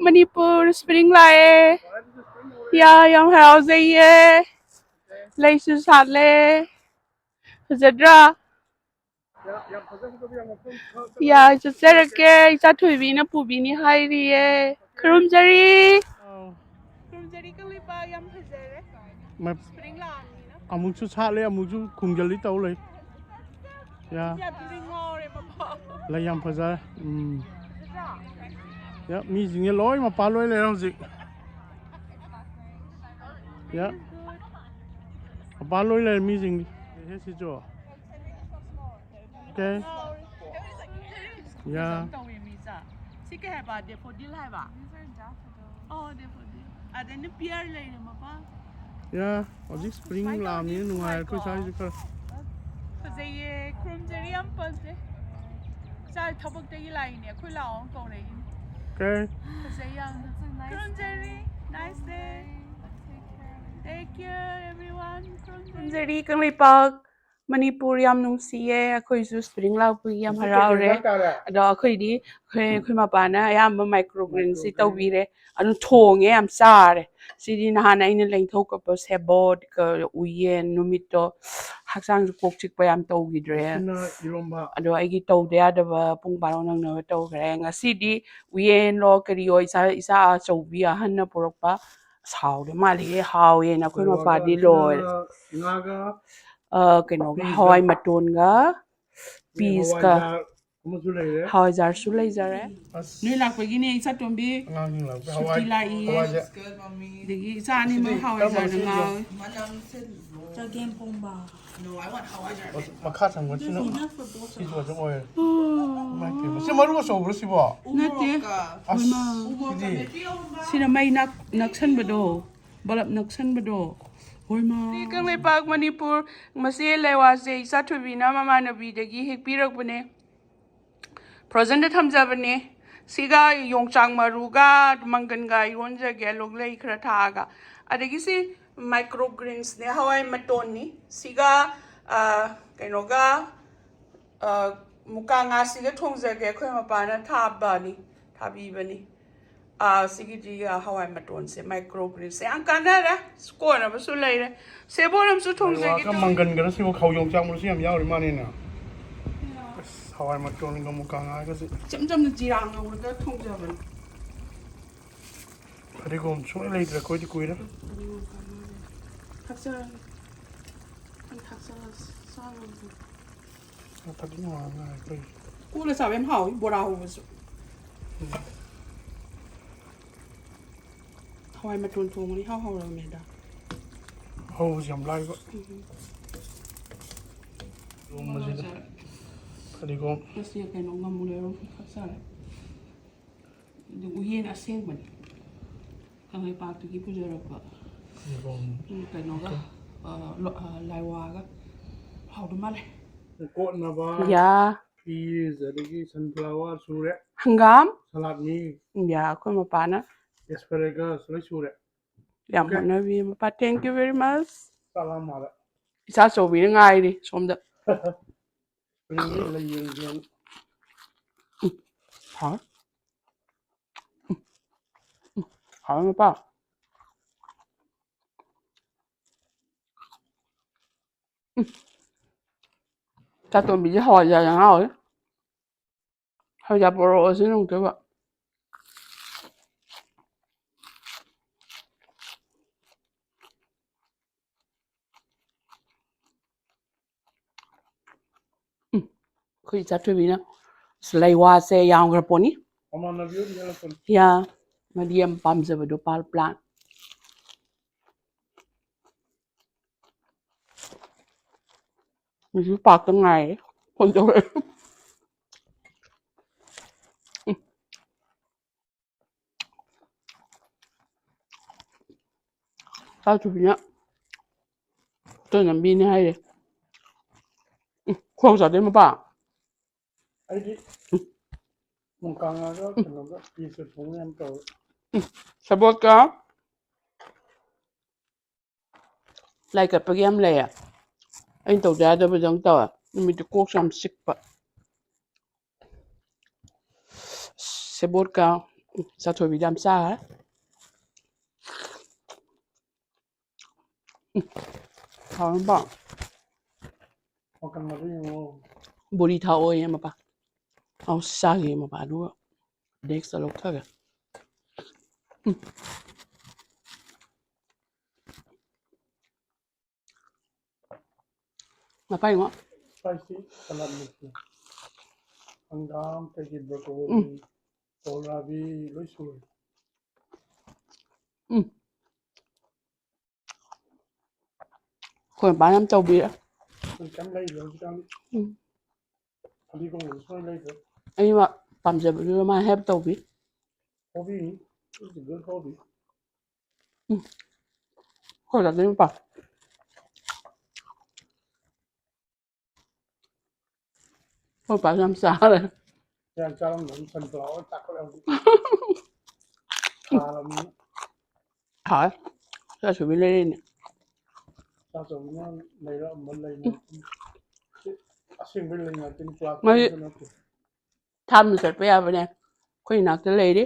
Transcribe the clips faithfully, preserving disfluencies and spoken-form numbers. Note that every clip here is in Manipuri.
ꯃꯅꯤꯄꯨꯔ ꯁ꯭ꯄ꯭ꯔꯤꯡ ꯂꯥꯛꯑꯦ꯫ ꯌꯥ, ꯌꯥꯝ ꯍꯔꯥꯎꯖꯩꯌꯦ꯫ ꯂꯩꯁꯨ ꯁꯥꯠꯂꯦ꯫ ꯐꯖꯗ꯭ꯔꯥ? ꯌꯥ, ꯆꯠꯆꯔꯛꯀꯦ꯫ ꯏꯆꯥ ꯊꯣꯏꯕꯤꯅ ꯄꯨꯕꯤꯅꯤ ꯍꯥꯏꯔꯤꯌꯦ꯫ ꯈꯨꯔꯨꯝꯖꯔꯤ꯫ ꯑꯧ꯫ ꯈꯨꯔꯨꯝꯖꯔꯤ ꯀꯪꯂꯩꯄꯥꯛ, ꯌꯥꯝ ꯐꯖꯔꯦ꯫ ꯃ-, ꯁ꯭ꯄ꯭ꯔꯤꯡ ꯂꯥꯛꯑꯕꯅꯤꯅ꯫ ꯑꯃꯨꯛꯁꯨ ꯁꯥꯠꯂꯦ, ꯑꯃꯨꯛꯁꯨ ꯈꯨꯝꯖꯤꯜꯂꯤ ꯇꯧ ꯂꯩ꯫ ꯌꯥ꯫ ꯌꯥꯝ ꯉꯥꯎꯔꯦ ꯃꯐꯝ꯫ ꯂꯩ ꯌꯥꯝ ꯐꯖꯔꯦ꯫ ꯎꯝ꯫ ꯐꯖꯗ꯭ꯔꯥ? ꯌꯥ, ꯃꯤꯁꯤꯡꯁꯦ ꯂꯣꯏ ꯃꯄꯥꯟ ꯂꯣꯏ ꯂꯩꯔꯦ ꯍꯧꯖꯤꯛ꯫ ꯌꯥ꯫ ꯃꯄꯥꯟ ꯂꯣꯏ ꯂꯩꯔꯦ ꯃꯤꯁꯤꯡ꯫ ꯍꯦ ꯁꯤꯁꯨ꯫ Okay. ꯌꯥ꯫ ꯇꯧꯋꯦ ꯃꯤꯁꯦ꯫ ꯁꯤ ꯀꯩ ꯍꯥꯏꯕ? ꯗꯦꯐꯣꯗꯤꯜ ꯍꯥꯏꯕ? ꯑꯣ, ꯗꯦꯐꯣꯗꯤꯜ꯫ ꯑꯗꯩꯅ ꯄꯤꯌꯔ ꯂꯩꯔꯦ ꯃꯄꯥꯟ꯫ ꯌꯥ, ꯍꯧꯖꯤꯛ ꯁ꯭ꯄ꯭ꯔꯤꯡ ꯂꯥꯛꯑꯕꯅꯤꯅ ꯅꯨꯡꯉꯥꯏꯔꯦ ꯑꯩꯈꯣꯏ ꯁ꯭ꯋꯥꯏꯁꯨ ꯈꯔ꯫ ꯐꯖꯩꯌꯦ, ꯈꯨꯔꯨꯝꯖꯔꯤ ꯌꯥꯝ ꯐꯖꯩ꯫ ꯏꯆꯥ ꯊꯕꯛꯇꯒꯤ ꯂꯥꯛꯏꯅꯦ, ꯑꯩꯈꯣꯏ ꯂꯥꯛꯑꯣꯅ ꯀꯧꯔꯛꯏꯅꯦ꯫ Okay. ꯐꯖꯩ ꯌꯥꯝꯅ꯫ ꯈꯨꯔꯨꯝꯖꯔꯤ, nice day. Take care, everyone. ꯈꯨꯔꯨꯝꯖꯔꯤ Kangleipak. Manipur ꯌꯥꯝ ꯅꯨꯡꯁꯤꯌꯦ꯫ ꯑꯩꯈꯣꯏꯁꯨ ꯁ꯭ꯄ꯭ꯔꯤꯡ ꯂꯥꯛꯄꯒꯤ ꯌꯥꯝ ꯉꯁꯤ ꯀꯩ ꯍꯔꯥꯎꯔꯦ꯫ ꯏꯟꯖꯥꯡ ꯆꯥꯔꯦ? ꯑꯗꯣ ꯑꯩꯈꯣꯏꯗꯤ, ꯑꯩꯈꯣꯏ, ꯑꯩꯈꯣꯏ ꯃꯄꯥꯅ ꯑꯌꯥꯝꯕ ꯃꯥꯏꯀ꯭ꯔꯣ ꯒ꯭ꯔꯤꯟꯁꯤ ꯃꯥꯏꯀ꯭ꯔꯣ ꯒ꯭ꯔꯤꯟ꯫ ꯇꯧꯕꯤꯔꯦ꯫ ꯑꯗꯨꯝ ꯊꯣꯡꯉꯦ, ꯌꯥꯝ ꯆꯥꯔꯦ꯫ ꯁꯤꯗꯤ ꯅꯍꯥꯟ ꯑꯩꯅ ꯂꯦꯡꯊꯧ ꯀꯞꯄ ꯁꯦꯕꯣꯠꯀ ꯎꯌꯦꯟ ꯅꯨꯃꯤꯠꯇꯣ ꯍꯛꯆꯥꯡꯁꯨ ꯀꯣꯛ ꯆꯤꯛꯄ ꯌꯥꯝ ꯇꯧꯈꯤꯗ꯭ꯔꯦ꯫ ꯉꯁꯤꯅ ꯏꯔꯣꯝꯕ꯫ ꯑꯗꯣ ꯑꯩꯒꯤ ꯇꯧꯗ ꯌꯥꯗꯕ ꯄꯨꯡ ꯕꯥꯔꯣ ꯅꯪꯅꯕ ꯇꯧꯈ꯭ꯔꯦ꯫ ꯉꯁꯤꯗꯤ ꯎꯌꯦꯟꯂꯣ ꯀꯔꯤꯌꯣ ꯏꯆꯥ, ꯏꯆꯥ ꯑꯆꯧꯕꯤ ꯑꯍꯟꯅ ꯄꯨꯔꯛꯄ꯫ ꯑꯁ, ꯍꯥꯎꯗꯣꯏ ꯃꯥꯜꯂꯤꯍꯦ, ꯍꯥꯎꯋꯦꯅ ꯑꯩꯈꯣꯏ ꯀꯩꯅꯣꯒ, ꯃꯄꯥꯗꯤ ꯂꯣꯏꯔꯦ꯫ ꯉꯥꯒ ꯑ, ꯀꯩꯅꯣꯒ, ꯄꯤꯁꯀ꯫ ꯍꯋꯥꯏ ꯃꯇꯣꯟꯒ, ꯄꯤꯁꯀ꯫ ꯍꯋꯥꯏꯖꯥꯔ ꯑꯃꯁꯨ ꯂꯩꯔꯦ꯫ ꯍꯋꯥꯏꯖꯥꯔꯁꯨ ꯂꯩꯖꯔꯦ꯫ ꯑꯁ꯫ ꯅꯣꯏ ꯂꯥꯛꯄꯒꯤꯅꯦ, ꯏꯆꯥ ꯇꯣꯝꯕꯤ꯫ ꯑꯉꯥꯡꯁꯤꯡ ꯂꯥꯛꯄ ꯁꯨꯇꯤ ꯍꯋꯥꯏ-, ꯂꯥꯛꯏꯌꯦ꯫ ꯍꯋꯥꯏꯖꯥꯔ꯫ ꯑꯗꯒꯤ ꯏꯆꯥ ꯑꯅꯤꯃꯛ ꯁꯤꯗꯤ ꯀꯔꯝꯕ ꯍꯋꯥꯏꯖꯥꯔꯗ ꯁꯤꯗꯤ? ꯉꯥꯎꯋꯦ꯫ ꯆꯒꯦꯝ ꯄꯣꯝꯕ꯫ ꯑꯁ, ꯃꯈꯥ ꯊꯪꯕꯁꯤꯅ ꯁꯤꯁꯨ ꯑꯗꯨꯝ ꯑꯣꯏꯔꯦ꯫ ꯏꯃꯥꯏ ꯄꯦꯝꯃ꯫ ꯁꯤ ꯃꯔꯨ ꯑꯆꯧꯕ꯭ꯔꯣ ꯁꯤꯕꯣ? ꯅꯠꯇꯦ꯫ ꯑꯁ, ꯍꯣꯏꯃꯥ꯫ ꯁꯤꯗꯤ? ꯁꯤꯅ ꯃꯩ ꯅꯛ-, ꯅꯛꯁꯟꯕꯗꯣ꯫ ꯕꯂꯞ ꯅꯛꯁꯟꯕꯗꯣ꯫ ꯍꯣꯏꯃꯥ꯫ ꯀꯪꯂꯩꯄꯥꯛ, ꯃꯅꯤꯄꯨꯔ꯫ ꯃꯁꯤ ꯂꯩꯋꯥꯁꯦ ꯏꯆꯥ ꯊꯣꯏꯕꯤꯅ ꯃꯃꯥꯟꯅꯕꯤꯗꯒꯤ ꯍꯦꯛꯄꯤꯔꯛꯄꯅꯦ꯫ ꯐ꯭ꯔꯣꯖꯟꯗ ꯊꯝꯖꯕꯅꯦ꯫ ꯁꯤꯒ ꯌꯣꯡꯆꯥꯛ ꯃꯔꯨꯒ ꯃꯪꯒꯟꯒ ꯏꯔꯣꯟꯖꯒꯦ, ꯂꯣꯛꯂꯩ ꯈꯔ ꯊꯥꯛꯑꯒ꯫ ꯑꯗꯒꯤ ꯁꯤ ꯃꯥꯏꯀ꯭ꯔꯣ ꯒ꯭ꯔꯤꯟꯁꯅꯦ, ꯍꯋꯥꯏ ꯃꯇꯣꯟꯅꯤ꯫ ꯁꯤꯒ, ꯑ, ꯀꯩꯅꯣꯒ, ꯑ, ꯃꯨꯀꯥ ꯉꯥꯁꯤꯒ ꯊꯣꯡꯖꯒꯦ꯫ ꯑꯩꯈꯣꯏ ꯃꯄꯥꯅ ꯊꯥꯕꯅꯤ, ꯊꯥꯕꯤꯕꯅꯤ꯫ ꯑꯥ, ꯁꯤꯒꯤꯗꯤ, ꯑꯥ, ꯍꯋꯥꯏ ꯃꯇꯣꯟꯁꯦ, microgreens ꯁꯦ ꯌꯥꯝ ꯀꯥꯟꯅꯔꯦ꯫ ꯀꯣꯟꯅꯕꯁꯨ ꯂꯩꯔꯦ꯫ ꯁꯦꯕꯣꯠ ꯑꯃꯁꯨ ꯊꯣꯡꯖꯒꯦ ꯍꯋꯥꯏꯒ ꯇꯧꯕꯅꯤ꯫ ꯃꯪꯒꯟꯒꯅ ꯁꯤꯕꯨ ꯈꯥꯎ ꯌꯣꯡꯆꯥꯛ ꯃꯔꯨꯁꯨ ꯌꯥꯝ ꯌꯥꯎꯔꯤ ꯃꯥꯅꯦꯅꯦ꯫ ꯑꯁ, ꯍꯋꯥꯏ ꯃꯇꯣꯟꯒ ꯃꯨꯀꯥ ꯉꯥꯒꯁꯦ꯫ ꯏꯆꯝ ꯆꯝꯅ ꯖꯤꯔꯥ ꯉꯧꯔꯒ ꯊꯣꯡꯖꯕꯅꯤ꯫ ꯐꯗꯤꯒꯣꯝ ꯁꯨꯡꯂꯩ ꯂꯩꯇ꯭ꯔꯦ ꯑꯩꯈꯣꯏꯗꯤ ꯀꯨꯏꯔꯦ꯫ ꯐꯗꯤꯒꯣꯝ ꯀꯥꯟꯅꯔꯦ꯫ ꯊꯥꯛꯆꯔꯒꯦ꯫ ꯑꯩ ꯊꯥꯛꯆꯔꯒ ꯆꯥꯔꯨꯔꯒꯦ꯫ ꯐꯗꯤꯒꯣꯝ ꯉꯥ ꯑꯩꯈꯣꯏ꯫ ꯀꯣꯜꯂ ꯆꯥꯕ ꯌꯥꯝ ꯍꯥꯎꯋꯤ, ꯕꯣꯔꯥ ꯍꯧꯕꯁꯨ꯫ ꯎꯝ꯫ ꯍꯋꯥꯏ ꯃꯇꯣꯟ ꯊꯣꯡꯕꯅꯤ ꯏꯍꯥꯎ ꯍꯥꯎꯔꯕꯅꯦꯗ꯫ ꯍꯧꯕꯁꯨ ꯌꯥꯝ ꯂꯥꯏꯕ꯫ ꯎꯝ꯫ ꯂꯣꯝꯕꯁꯤꯗ꯫ ꯃꯣꯔꯣꯛꯁꯦ꯫ ꯐꯗꯤꯒꯣꯝ꯫ ꯉꯁꯤ ꯀꯩꯅꯣ ꯉꯥꯃꯨ ꯂꯩꯔꯨꯝ ꯊꯥꯛꯆꯔꯦ꯫ ꯑꯗꯨ ꯎꯌꯦꯟ ꯑꯁꯦꯡꯕꯅꯤ꯫ ꯀꯪꯂꯩꯄꯥꯛꯇꯒꯤ ꯄꯨꯖꯔꯛꯄ꯫ ꯐꯗꯤꯒꯣꯝ꯫ ꯎꯝ, ꯀꯩꯅꯣꯒ, ꯑ, ꯂꯣ-, ꯑ, ꯂꯥꯏꯋꯥꯒ꯫ ꯍꯥꯎꯗꯧ ꯃꯥꯜꯂꯦ꯫ ꯀꯣꯠꯅꯕ꯫ ꯌꯥ꯫ Peas, ꯑꯗꯒꯤ sunflower ꯁꯨꯔꯦ꯫ ꯍꯪꯒꯥꯝ꯫ Salad ꯃꯤ꯫ ꯌꯥ, ꯑꯩꯈꯣꯏ ꯃꯄꯥꯅ꯫ Asparagus ꯂꯣꯏ ꯁꯨꯔꯦ꯫ ꯌꯥꯝ Okay꯫ ꯍꯣꯠꯅꯕꯤ ꯃꯄꯥ꯫ Thank you very much꯫ ꯆꯥꯛ ꯂꯥꯝ ꯃꯥꯜꯂꯦ꯫ ꯏꯆꯥ ꯑꯆꯧꯕꯤꯅ ꯉꯥꯏꯔꯤ ꯁꯣꯝꯗ꯫ ꯂꯩ ꯌꯦꯡꯒꯦꯅ꯫ ꯎꯝ, ꯍꯥꯎꯋꯦ꯫ ꯎꯝ, ꯎꯝ, ꯍꯥꯎꯋꯦ ꯃꯄꯥ꯫ ꯎꯝ꯫ ꯆꯥꯇꯣꯝꯕꯤꯁꯦ ꯍꯋꯥꯏꯖꯥꯔ ꯌꯥꯝ ꯍꯥꯎꯋꯦ꯫ ꯍꯋꯥꯏꯖꯥꯔ ꯄꯣꯔꯛꯑꯣ ꯁꯤ ꯅꯨꯡꯇꯣꯏꯕ꯫ ꯎꯝ꯫ ꯑꯩꯈꯣꯏ ꯏꯆꯥꯊꯣꯏꯕꯤꯅ ꯑꯁ ꯂꯩꯋꯥꯁꯦ ꯌꯥꯝꯈ꯭ꯔ ꯄꯣꯠꯅꯤ꯫ ꯃꯃꯥꯟꯅꯕꯤ ꯍꯣꯏꯗꯤ ꯍꯦꯜꯂꯛꯄꯅꯤ꯫ ꯌꯥ, ꯃꯥꯗꯤ ꯌꯥꯝ ꯄꯥꯝꯖꯕꯗꯣ ꯄꯥꯜ ꯄ꯭ꯂꯥꯟ꯫ ꯍꯧꯖꯤꯛ ꯄꯥꯛꯇ ꯉꯥꯏꯔꯦ꯫ ꯐꯣꯟ ꯇꯧꯔꯛꯑꯦ꯫ ꯎꯝ꯫ ꯆꯥꯁꯨꯕꯤꯅ ꯇꯣꯏꯅ ꯅꯝꯕꯤꯅꯦ ꯍꯥꯏꯔꯦ꯫ ꯎꯝ, ꯈꯨꯍꯥꯎ ꯆꯥꯗꯣꯏ ꯃꯄꯥ꯫ ꯑꯩꯗꯤ ꯃꯨꯀꯥꯉꯥꯒ ꯀꯩꯅꯣꯒ ꯄꯤꯁ ꯊꯣꯡꯉꯦ ꯌꯥꯝ ꯇꯧꯋꯦ꯫ ꯎꯝ, ꯁꯦꯕꯣꯠꯀ ꯂꯥꯏ ꯀꯠꯄꯒꯤ ꯌꯥꯝ ꯂꯩꯌꯦ꯫ ꯑꯩꯅ ꯇꯧꯗ ꯌꯥꯗꯕꯗꯧ ꯇꯧꯋꯦ꯫ ꯅꯨꯃꯤꯠꯇꯨ ꯀꯣꯛꯁꯨ ꯌꯥꯝ ꯆꯤꯛꯄ꯫ ꯁꯦꯕꯣꯠꯀ ꯎꯝ, ꯆꯥꯊꯣꯏꯕꯤꯗꯤ ꯌꯥꯝ ꯆꯥꯈ꯭ꯔꯦ꯫ ꯎꯝ, ꯍꯥꯎꯔꯝꯕ꯫ ꯋꯥꯈꯜ ꯃꯗꯨ ꯌꯦꯡꯉꯣ꯫ ꯕꯣꯔꯤ ꯊꯥꯛꯑꯣꯌꯦ ꯃꯄꯥ꯫ ꯑꯧ, ꯆꯥꯒꯦ ꯃꯄꯥ, ꯑꯗꯨꯒ ꯗꯦꯛꯁꯇ ꯂꯧꯊꯒꯦ꯫ ꯎꯝ꯫ ꯃꯄꯥ ꯌꯦꯡꯉꯣ꯫ ꯁ꯭ꯄꯥꯏꯁꯤ ꯁꯂꯥꯗ ꯃꯤꯛꯁꯅꯦ꯫ ꯍꯪꯒꯥꯝ, ꯀꯩꯀꯩ, ꯕ꯭ꯔꯣꯀꯣꯂꯤ, ꯎꯝ꯫ ꯀꯣꯂꯔꯥꯕꯤ ꯂꯣꯏ ꯁꯨꯔꯦ꯫ ꯎꯝ꯫ ꯑꯩꯈꯣꯏ ꯃꯄꯥꯅ ꯌꯥꯝ ꯇꯧꯕꯤꯔꯦ꯫ ꯑꯩꯈꯣꯏ ꯀꯩꯝ ꯂꯩꯗ꯭ꯔꯦ ꯍꯧꯖꯤꯛꯀꯥꯟ꯫ ꯎꯝ꯫ ꯐꯗꯤꯒꯣꯝꯒꯁꯨ ꯁꯨꯡꯂꯩ ꯂꯩꯗ꯭ꯔꯦ꯫ ꯑꯩꯅ ꯄꯥꯝꯖꯕꯗꯨꯗ ꯃꯥ help ꯇꯧꯕꯤ꯫ Hobby ꯅꯤ꯫ It's a good hobby꯫ ꯎꯝ꯫ ꯑꯩꯈꯣꯏ ꯗꯥꯗꯤ ꯃꯄꯥ꯫ ꯑꯩꯈꯣꯏ ꯄꯥꯁꯨ ꯌꯥꯝ ꯆꯥꯔꯦ꯫ ꯌꯥꯝ ꯆꯥꯔꯝꯗꯕꯅꯤ, ꯁꯟ ꯐ꯭ꯂꯥꯋꯔ ꯆꯥꯈꯠꯂꯦ ꯍꯧꯖꯤꯛ꯫ ꯊꯥꯔꯕꯅꯤꯅ꯫ ꯍꯥꯎꯋꯦ꯫ ꯆꯥꯁꯨꯕꯤ ꯂꯩꯔꯛꯏꯅꯦ꯫ ꯆꯥꯁꯨꯕꯤꯅ ꯂꯩꯔꯛꯑꯝꯕ ꯂꯩ ꯅꯠꯇꯦ꯫ ꯑꯁꯦꯡꯕꯩ ꯂꯩ ꯅꯠꯇꯦ, ꯃꯥꯗꯤ ꯄ꯭ꯂꯥꯁꯇꯤꯛꯀꯤꯗꯨ ꯅꯠꯇꯦ꯫ ꯊꯥꯞꯅ ꯆꯠꯄ ꯌꯥꯕꯅꯦ꯫ ꯑꯩꯈꯣꯏ ꯏꯅꯥꯛꯇ ꯂꯩꯔꯤ꯫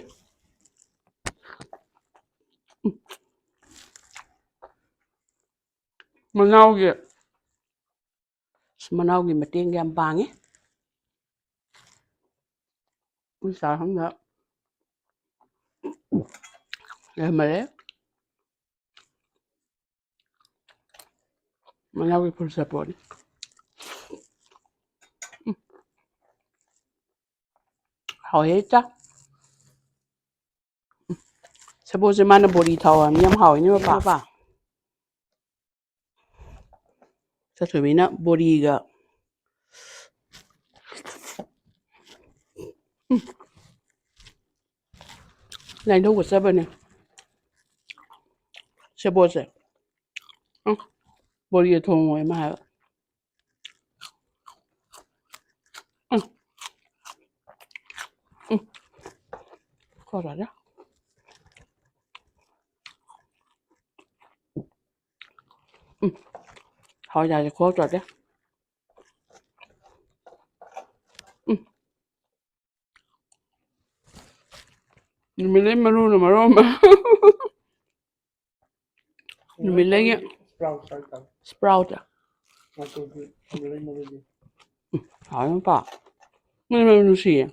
ꯃꯅꯥꯎꯒꯤ, ꯑꯁ, ꯃꯅꯥꯎꯒꯤ ꯃꯇꯦꯡ ꯌꯥꯝ ꯄꯥꯡꯉꯤ꯫ ꯎ ꯆꯥꯐꯝꯗ ꯂꯩꯔꯝꯃꯔꯦ꯫ ꯃꯅꯥꯎꯒꯤ ꯐꯨꯜ ꯁꯄꯣꯔꯠꯅꯤ꯫ ꯎꯝ꯫ ꯍꯥꯎꯋꯦ ꯆꯥ꯫ ꯁꯦꯕꯣꯠꯁꯦ ꯃꯥꯅ ꯕꯣꯔꯤ ꯊꯥꯎ ꯍꯥꯏꯕꯅꯤ, ꯌꯥꯝ ꯍꯥꯎꯋꯤꯅꯦ ꯃꯄꯥ꯫ ꯃꯄꯥ꯫ ꯆꯥꯁꯨꯕꯤꯅ ꯕꯣꯔꯤꯒ꯫ ꯎꯝ꯫ ꯂꯥꯏꯟꯊꯧ ꯆꯠꯆꯕꯅꯦ ꯁꯦꯕꯣꯠꯁꯦ꯫ ꯎꯝ꯫ ꯕꯣꯔꯤꯒ ꯊꯣꯡꯉꯣꯏ ꯃꯥ ꯍꯥꯏꯕ꯫ ꯎꯝ꯫ ꯎꯝ꯫ ꯈꯣꯔꯥꯗ꯫ ꯎꯝ꯫ ꯍꯋꯥꯏꯖꯥꯔꯁꯦ ꯈꯣꯛꯇ꯭ꯔꯗꯤ꯫ ꯎꯝ꯫ ꯅꯨꯃꯤꯠꯂꯩ ꯃꯔꯨꯅ ꯃꯔꯣꯟ ꯑꯃ꯫ ꯅꯨꯃꯤꯠꯂꯩꯒꯤ ꯁ꯭ꯄ꯭ꯔꯥꯎꯠ ꯍꯥꯏꯇꯥꯔꯦ꯫ ꯁ꯭ꯄ꯭ꯔꯥꯎꯠ꯫ ꯃꯆꯨꯗꯤ ꯅꯨꯃꯤꯠꯂꯩ ꯃꯔꯨꯗꯤ꯫ ꯎꯝ, ꯍꯥꯎꯋꯦ ꯃꯄꯥ꯫ ꯃꯅꯝ ꯌꯥꯝ ꯅꯨꯡꯁꯤꯌꯦ꯫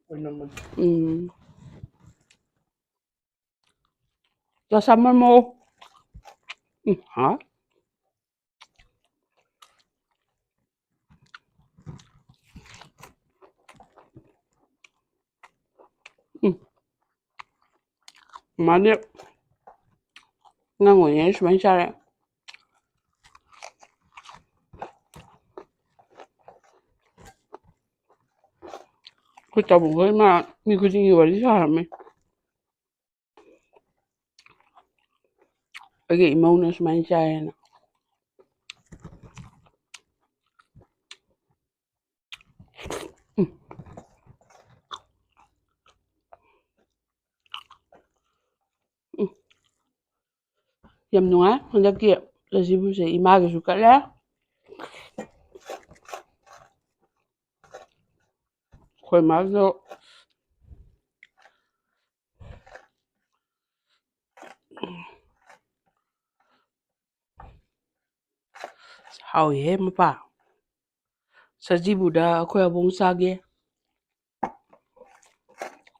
ꯑꯣꯏꯅꯝꯕꯅꯤ꯫ ꯎꯝ꯫ ꯆꯥꯁꯟꯃꯝꯃꯣ꯫ ꯎꯝ, ꯍꯥꯎꯋꯦ꯫ ꯎꯝ꯫ ꯃꯥꯗꯤ ꯑꯉꯥꯡ ꯑꯣꯏꯔꯤꯉꯩ ꯁꯨꯃꯥꯏꯅ ꯆꯥꯔꯦ꯫ ꯑꯩꯈꯣꯏ ꯇꯥꯃꯣ ꯍꯣꯏ ꯃꯥ ꯃꯤ ꯈꯨꯗꯤꯡꯒꯤ ꯋꯥꯔꯤ ꯁꯥꯔꯝꯃꯦ꯫ ꯑꯩꯒꯤ ꯏꯃꯧꯅ ꯁꯨꯃꯥꯏꯅ ꯆꯥꯏꯌꯦꯅ꯫ ꯎꯝ꯫ ꯎꯝ꯫ ꯌꯥꯝ ꯅꯨꯡꯉꯥꯏ ꯍꯟꯗꯛꯀꯤ ꯁꯖꯤꯕꯨꯁꯦ꯫ ꯏꯃꯥꯒꯤꯁꯨ ꯀꯠꯂꯦ꯫ ꯑꯩꯈꯣꯏ ꯃꯥꯁꯨ ꯍꯥꯎꯏꯍꯦ ꯃꯄꯥ꯫ ꯁꯖꯤꯕꯨꯗ ꯑꯩꯈꯣꯏ ꯑꯕꯣꯛ ꯆꯥꯒꯦ꯫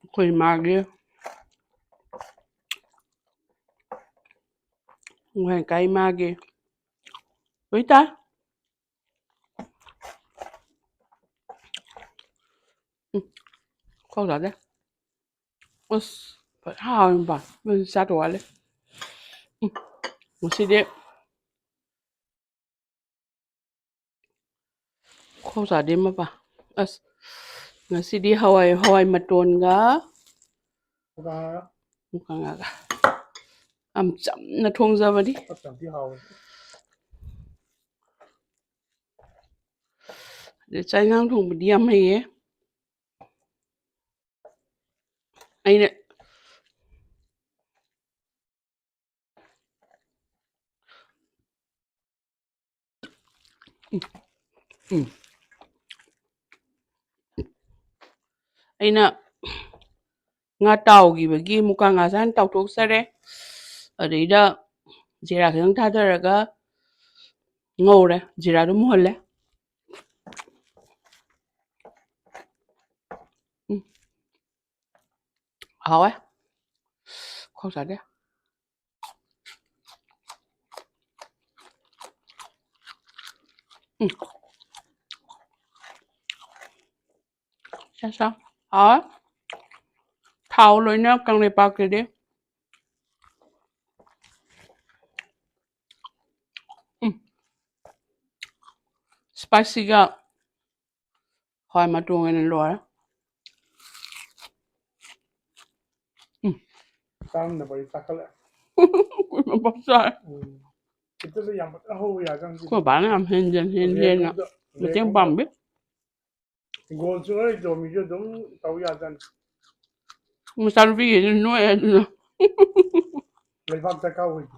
ꯑꯩꯈꯣꯏ ꯃꯥꯒꯤ꯫ ꯉꯥꯏ ꯀꯥꯏ ꯃꯥꯒꯤ꯫ ꯂꯣꯏ ꯇꯥꯏ꯫ ꯎꯝ꯫ ꯈꯣꯡ ꯆꯥꯗꯦ꯫ ꯑꯁ ꯐꯖ ꯍꯥꯎꯋꯦ ꯃꯄꯥ꯫ ꯃꯣꯏꯁꯨ ꯆꯥꯗꯧ ꯋꯥꯠꯂꯤ꯫ ꯎꯝ꯫ ꯉꯁꯤꯗꯤ ꯈꯣꯡ ꯆꯥꯗꯦ ꯃꯄꯥ꯫ ꯑꯁ ꯉꯁꯤꯗꯤ ꯍꯋꯥꯏ, ꯍꯋꯥꯏ ꯃꯇꯣꯟꯒ ꯃꯨꯀꯥꯉꯥꯒ ꯌꯥꯝ ꯆꯝꯅ ꯊꯣꯡꯖꯕꯅꯤ꯫ ꯐꯠꯇꯕꯗꯤ ꯍꯥꯎꯋꯦ꯫ ꯑꯗꯩ ꯆꯥꯛ ꯏꯟꯁꯥꯡ ꯊꯣꯡꯕꯗꯤ ꯌꯥꯝ ꯍꯩꯌꯦ꯫ ꯑꯩꯅ ꯎꯝ꯫ ꯑꯩꯅ ꯉꯥ ꯇꯥꯎꯈꯤꯕꯒꯤ ꯃꯨꯀꯥ ꯉꯥꯁꯦ ꯍꯥꯟꯅ ꯇꯥꯎꯊꯣꯛꯆꯔꯦ꯫ ꯑꯗꯩꯗ ꯖꯤꯔꯥ ꯈꯤꯇꯪ ꯊꯥꯗꯔꯒ ꯉꯧꯔꯦ, ꯖꯤꯔꯥꯗꯣ ꯃꯨꯍꯜꯂꯦ꯫ ꯎꯝ꯫ ꯍꯥꯎꯋꯦ꯫ ꯈꯣꯛ ꯆꯥꯗꯦ꯫ ꯎꯝ꯫ ꯁꯥ, ꯁꯥ꯫ ꯍꯥꯎꯋꯦ꯫ ꯊꯥꯎ ꯂꯣꯏꯅ ꯀꯪꯂꯩꯄꯥꯛꯀꯤꯗꯤ꯫ ꯎꯝ꯫ ꯁ꯭ꯄꯥꯏꯁꯤꯒ ꯍꯋꯥꯏ ꯃꯇꯣꯡ ꯑꯣꯏꯅ ꯂꯣꯏꯔꯦ꯫ ꯎꯝ꯫ ꯆꯥꯔꯝꯗꯕ ꯑꯩ ꯆꯥꯈꯠꯂꯛꯑꯦ꯫ ꯃꯄꯪ ꯆꯥꯔꯦ꯫ ꯎꯝ꯫ ꯈꯤꯇꯁꯨ ꯌꯥꯝ ꯐꯖꯅ ꯍꯧꯕ ꯌꯥꯖꯥꯠꯅꯤ꯫ ꯑꯩꯈꯣꯏ ꯕꯥꯅ ꯌꯥꯝ ꯍꯦꯟꯖꯟ ꯍꯦꯟꯖꯟꯅ ꯔꯦꯛ ꯑꯝꯗ, ꯃꯇꯦꯡ ꯔꯦꯛ ꯑꯝꯗ ꯄꯥꯡꯕꯤ꯫ ꯍꯤꯡꯒꯣꯜꯁꯨ ꯂꯣꯏ ꯇꯧꯔꯝꯃꯤꯁꯨ ꯑꯗꯨꯝ ꯇꯧ ꯌꯥꯖꯥꯠꯅꯤ꯫ ꯃꯆꯥꯅꯨꯄꯤꯒꯤꯗꯤ ꯅꯣꯏ ꯑꯗꯨꯅ꯫ ꯂꯩꯕꯥꯛ ꯗꯔꯀꯥꯔ ꯑꯣꯏꯗꯦ꯫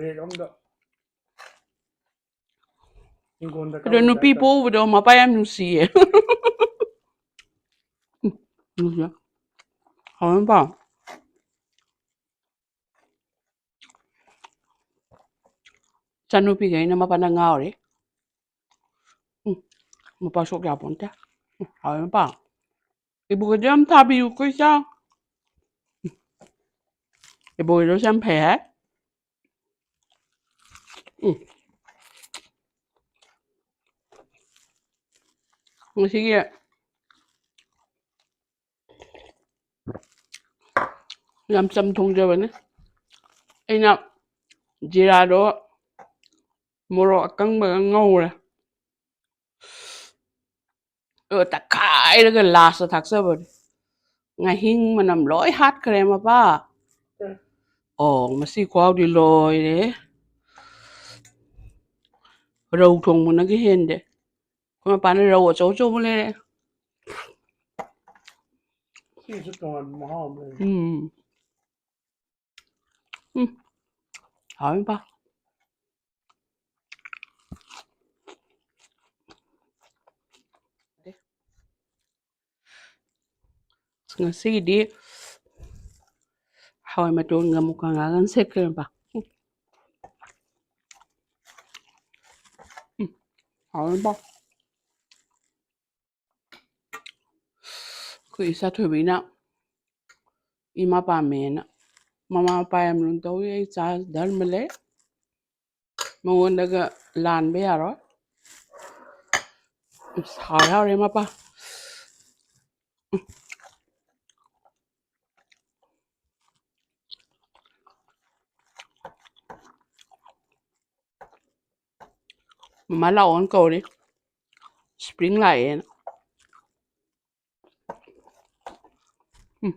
ꯔꯦꯛ ꯑꯝꯗ꯫ ꯍꯤꯡꯒꯣꯜꯗ ꯑꯗꯣ ꯀꯥꯎꯔꯝꯃꯦ ꯅꯨꯄꯤ ꯍꯥꯏꯇꯥꯔꯦ꯫ ꯄꯣꯛꯎꯕꯗꯣ ꯃꯄꯥ ꯌꯥꯝ ꯅꯨꯡꯁꯤꯌꯦ꯫ ꯎꯝ, ꯅꯨꯡꯁꯤ꯫ ꯍꯥꯎꯔꯝ ꯄꯥꯎ꯫ ꯏꯆꯥꯅꯨꯄꯤꯈꯩꯅ ꯃꯄꯥꯅ ꯉꯥꯎꯔꯤ꯫ ꯎꯝ, ꯃꯄꯥ ꯁꯣꯛ ꯌꯥꯄꯣꯟꯇꯦ꯫ ꯎꯝ, ꯍꯥꯎꯔꯝ ꯄꯥꯎ꯫ ꯏꯕꯣꯛꯀꯤꯗꯣ ꯌꯥꯝ ꯊꯥꯕꯤꯌꯨ, ꯑꯩꯈꯣꯏ ꯆꯥ꯫ ꯎꯝ, ꯏꯕꯣꯛꯀꯤꯗꯣ ꯌꯥꯝ ꯐꯩ ꯍꯥꯏ꯫ ꯎꯝ꯫ ꯉꯁꯤꯒꯤ ꯌꯥꯝ ꯆꯝ ꯊꯣꯡꯖꯕꯅꯤ꯫ ꯑꯩꯅ ꯖꯤꯔꯥꯗꯣ ꯃꯣꯔꯣꯛ ꯑꯀꯪꯕꯒ ꯉꯧꯔꯦ꯫ ꯑꯗꯨꯒ ꯇꯛꯈꯥꯏꯔꯒ ꯂꯥꯁꯇ ꯊꯥꯛꯆꯕꯅꯤ꯫ ꯉꯥꯍꯤꯡ ꯃꯅꯝ ꯂꯣꯏ ꯍꯥꯠꯈ꯭ꯔꯦ ꯃꯄꯥ꯫ ꯑꯣ, ꯃꯁꯤ ꯈꯨꯍꯥꯎꯗꯤ ꯂꯣꯏꯔꯦ꯫ ꯔꯧ ꯊꯣꯡꯕꯅꯒ ꯍꯦꯟꯗꯦ꯫ ꯑꯩꯈꯣꯏ ꯃꯄꯥꯅ ꯔꯧ ꯑꯆꯧ ꯑꯆꯧꯕ ꯂꯩꯔꯦ꯫ ꯁꯤꯁꯨ ꯇꯣꯉꯥꯟꯕ ꯃꯍꯥꯎ ꯑꯃ ꯂꯩꯔꯦ꯫ ꯎꯝ꯫ ꯎꯝ꯫ ꯍꯥꯎꯋꯤ ꯃꯄꯥ꯫ ꯉꯁꯤꯒꯤꯗꯤ ꯍꯋꯥꯏ ꯃꯇꯣꯟꯒ ꯃꯨꯀꯥ ꯉꯥꯒ ꯁꯦꯠꯈ꯭ꯔꯦꯕ꯫ ꯎꯝ, ꯍꯥꯎꯔꯦꯕ꯫ ꯑꯩꯈꯣꯏ ꯏꯆꯥ ꯊꯣꯏꯕꯤꯅ ꯏꯃꯥ ꯄꯥꯝꯃꯦꯅ ꯃꯃꯥ ꯃꯄꯥ ꯌꯥꯝ ꯂꯨꯅ ꯇꯧꯏ꯫ ꯑꯩ ꯆꯥ ꯙꯔꯃ ꯂꯩ꯫ ꯃꯉꯣꯟꯗꯒ ꯂꯥꯟꯕ ꯌꯥꯔꯣꯏ꯫ ꯍꯥꯎꯔꯦ, ꯍꯥꯎꯔꯦ ꯃꯄꯥ꯫ ꯃꯃꯥ ꯂꯥꯛꯑꯣꯅ ꯀꯧꯔꯤ꯫ ꯁ꯭ꯄ꯭ꯔꯤꯡ ꯂꯥꯛꯑꯦꯅ꯫ ꯎꯝ꯫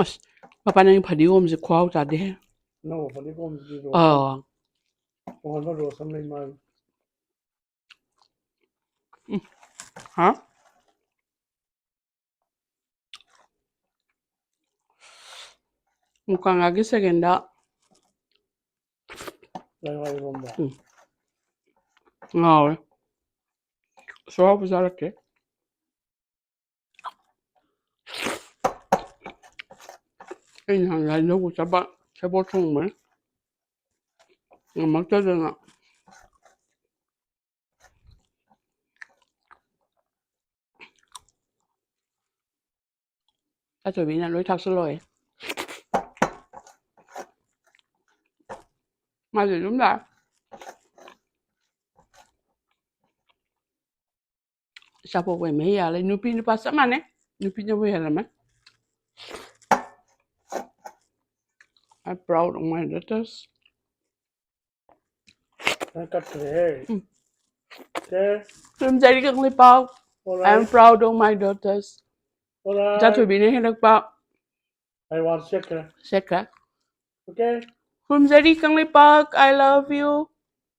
ꯑꯁ, ꯃꯄꯥ, ꯅꯪꯒꯤ ꯐꯗꯤꯒꯣꯝꯁꯦ ꯈꯨꯍꯥꯎ ꯆꯥꯗꯦꯍꯦ꯫ ꯑꯅꯧꯕ ꯐꯗꯤꯒꯣꯝꯁꯤꯗꯤ ꯔꯣꯁ ꯑꯥ꯫ ꯇꯣꯉꯥꯟꯕ ꯔꯣꯁ ꯑꯃ ꯂꯩ ꯃꯥꯜꯂꯦ꯫ ꯎꯝ꯫ ꯍꯥ? ꯃꯨꯀꯥ ꯉꯥꯒꯤ ꯁꯦꯀꯦꯟꯗ꯫ ꯂꯥꯏꯋꯥ ꯏꯔꯣꯝꯕ꯫ ꯎꯝ꯫ ꯉꯥꯎꯔꯦ꯫ ꯁꯣꯔ ꯄꯨꯖꯔꯛꯀꯦ꯫ ꯑꯩ ꯅꯍꯥꯟ ꯂꯥꯏ ꯂꯧꯕ ꯆꯠꯄ ꯁꯦꯕꯣꯠ ꯊꯣꯡꯕꯅꯦ꯫ ꯉꯝꯃꯛꯇꯗꯅ꯫ ꯆꯥꯊꯣꯏꯕꯤꯅ ꯂꯣꯏ ꯊꯥꯛꯆꯜꯂꯣꯏ꯫ ꯃꯥꯗꯤ ꯑꯗꯨꯝ ꯂꯥꯛꯑꯦ꯫ ꯏꯆꯥ ꯄꯣꯛꯄꯩ ꯃꯍꯩ ꯌꯥꯜꯂꯦ꯫ ꯅꯨꯄꯤ ꯅꯨꯄꯥ ꯆꯞ ꯃꯥꯟꯅꯩ꯫ ꯅꯨꯄꯤꯅꯕꯨ ꯍꯦꯜꯂꯝꯃꯦ꯫ I'm proud of my daughters. ꯅꯪ ꯀꯠꯈ꯭ꯔꯦꯍꯦ꯫ ꯎꯝ꯫ ꯁꯦ꯫ ꯈꯨꯔꯨꯝꯖꯔꯤ Kangleipak. All right. I am proud of my daughters. All right. ꯏꯆꯥ ꯊꯣꯏꯕꯤꯅ ꯍꯦꯜꯂꯛꯄ꯫ I want ꯁꯦꯠꯈ꯭ꯔꯦ꯫ ꯁꯦꯠꯈ꯭ꯔꯦ꯫ Okay. ꯈꯨꯔꯨꯝꯖꯔꯤ Kangleipak, I love you.